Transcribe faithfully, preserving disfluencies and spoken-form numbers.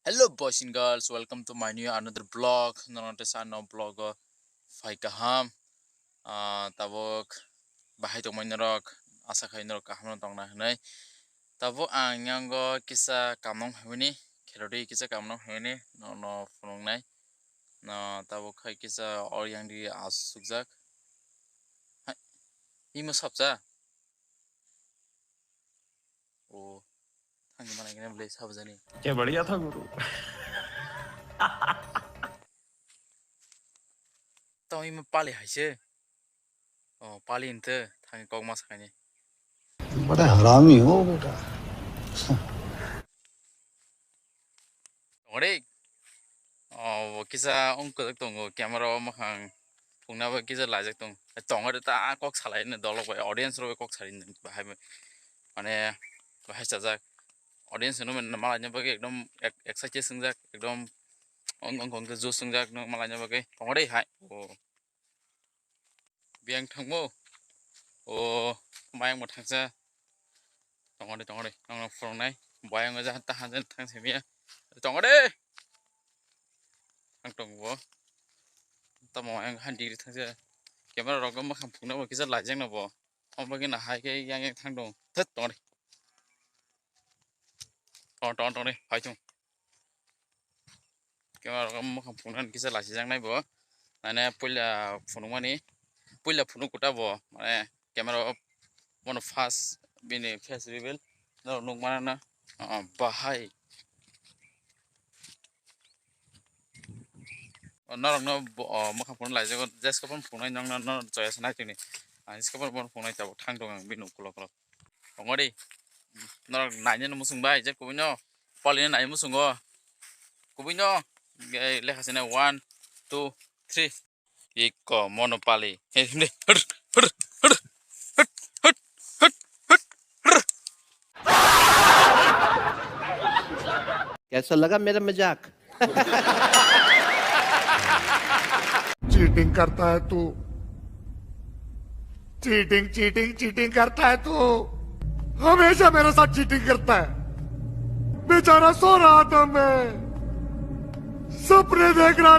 Hello boys and girls, welcome to my new another vlog. Nono tesa no vlog o phai kaham. Ah, tabuk bahai tongmani norok, asa khai norok kaham no tongna hinwi. Tabuk ang yango kisa kamnong hwnwi, kherodi kisa kamnong hwnwi nono phunuknai. No tabuk khai kisa or yang di asukjak. Hai, imo sapsa. O, thangni mana gini beli sabjani. क्या बढ़िया था गुरु। Tamo imo pali hai se. O, pali inte, thangni kok ma sakani. बड़ा हरामी हो बेटा। Tongo de. O, bo kisa ongkojak tongo, camera o mokhang phungna bai kisa laijak tongo. Tongo de ta kok salai no dolok bai, audience rok bai kok salai no bahai bai. Mane bahai chajak. Audience no mane malai no bagwi ekdom ek-, excited swngjak, ekdom ong ong ong juice swngjak no malai no bagwi. Tongo de hai. O. Biyang thangmo. O, mayang bo thangsa. Tongo de, tongo de. Ang phunuknai. Bayang ja ta han thang se miya. Tongo de. Ang tongo bo. Tamo ang han degree thangsa. Camera rok mokhang phungna bo kisa laijak no bo. Omo bagwi no hai khe yang yang thang dong. Thet tongo de. Tongo, tongo, tongo de. Phai thung. Camera rok mokhang phunuknani kisa lachijaknai bo. Mane puila phunukmani, puila phunuk kota bo. Mane camera o bono first bini face reveal norok nukmano na, ah, bahai. O norokno bo, o, mokhang phunuk laijago, jeska phano phunuknai nokno, no choya se nai tongni. Ang jeska phano phunuknai tabuk thang tongo ang bini ukulok ukulok. Tongo de. Norok nainani muchung bai, je kubui no. Pali no nai muchungo. Kubui no. Ge lekha sene one, two, three. Iko mono pali. He, himde. Hur, hur, hur, hur, hur, hur, hur, hur. कैसा लगा मेरा मजाक? चीटिंग करता है तू, cheating, cheating, cheating करता है तू। हमेशा मेरे साथ चीटिंग करता है। बेचारा सो रहा था, मैं सपने देख रहा